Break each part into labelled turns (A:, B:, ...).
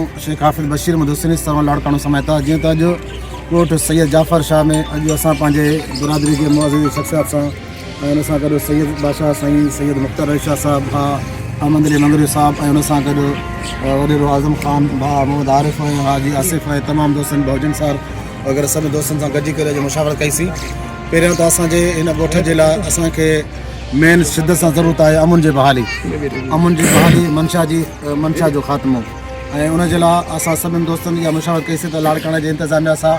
A: آئون شيخ حافظ بشير احمد حسيني سرور لاڙڪاڻو سمائتا جيئن ته اڄ ڳوٺ سيد جعفر شاهه ۾ اڄ اسان پنهنجي برادري جي معزز شخصيات سان ۽ ان سان گڏ سيد بادشاهه سائين سيد مختار علي شاهه صاحب ڀاء احمد علي مڱريو صاحب ۽ ان سان گڏ وڏيرو اعظم خان ڀاء محمد عارف ۽ حاجي آصف ۽ تمام دوستن ڀوجن صاحب وغيره سڀ دوستن سان گڏجي ڪري اڄ مشاورت ڪئي سين پهريان ته اسان جي هن ڳوٺ جي لاء اسان کي مين شدت سان ضرورت آهي امن جي بحالي امن جي بحالي منشا جي منشا جو خاتمو ۽ ان جي لاء اسان سڀني دوستن اها مشاورت ڪئي سين ته لاڙڪاڻي جي انتظاميا سان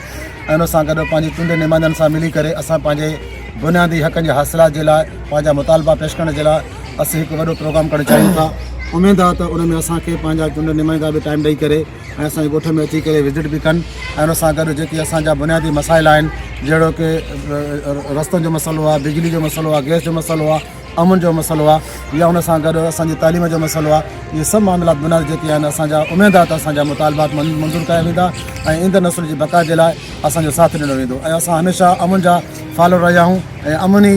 A: ۽ ان سان گڏ پنهنجي چونڊيل نمائندن سان ملي ڪري اسان پنهنجي بنيادي حقن جي حاصلات جي لاء پنهنجا مطالبا پيش ڪرڻ جي لاء اسين هڪ وڏو پروگرام ڪرڻ چاهيون ٿا اميد آهي ته ان ۾ اسان کي پنهنجا چونڊيل نمائندا به ٽائيم ڏئي ڪري ۽ اسان جي ڳوٺ ۾ اچي ڪري وزٽ به ڪن ۽ ان سان گڏ جيڪي اسان جا بنيادي مسائل آهن جهڙوڪ رستن جو مسئلو آهي بجلي جو مسئلو آهي گئس جو مسئلو آهي امن جو مسئلو آهي يا ان سان گڏ اسان جي تعليم جو مسئلو آهي اهي سڀ معاملات بنيادي جيڪي آهن اسان جا اميد آهي ته اسان جا مطالبات منظور ڪيا ويندا ۽ ايندڙ نسل جي بقا جي لاء اسان جو ساٿ ڏنو ويندو ۽ اسان هميشه امن جا فالو رهيا آهيون ۽ امن ئي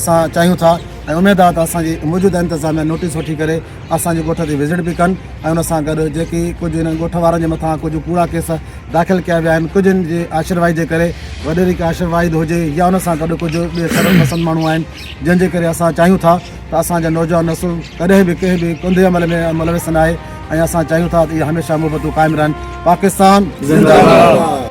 A: اسان چاهيون ٿا ۽ اميد آهي ته اسان جي موجوده انتظاميا نوٽيس وٺي ڪري اسان جي ڳوٺ تي وزٽ به ڪن ۽ ان سان گڏ جيڪي ڪجهه انهن ڳوٺ وارن جي مٿان ڪجهه ڪوڙا ڪيس داخل ڪيا ويا آهن ڪجهه ان جي آشروائي جي ڪري وڏيري ڪا آشروائد هجي يا ان سان گڏ ڪجهه ٻئي شرم پسند ماڻهو آهن جنهن جي ڪري اسان چاهيون ٿا ته اسان جا نوجوان نسل ڪڏهن به ڪنهن به ڪنڌي عمل ۾ ملوث نه آهي ۽ اسان چاهيون ٿا ته اهي هميشه محبتون قائم رهن پاڪستان زنده باد.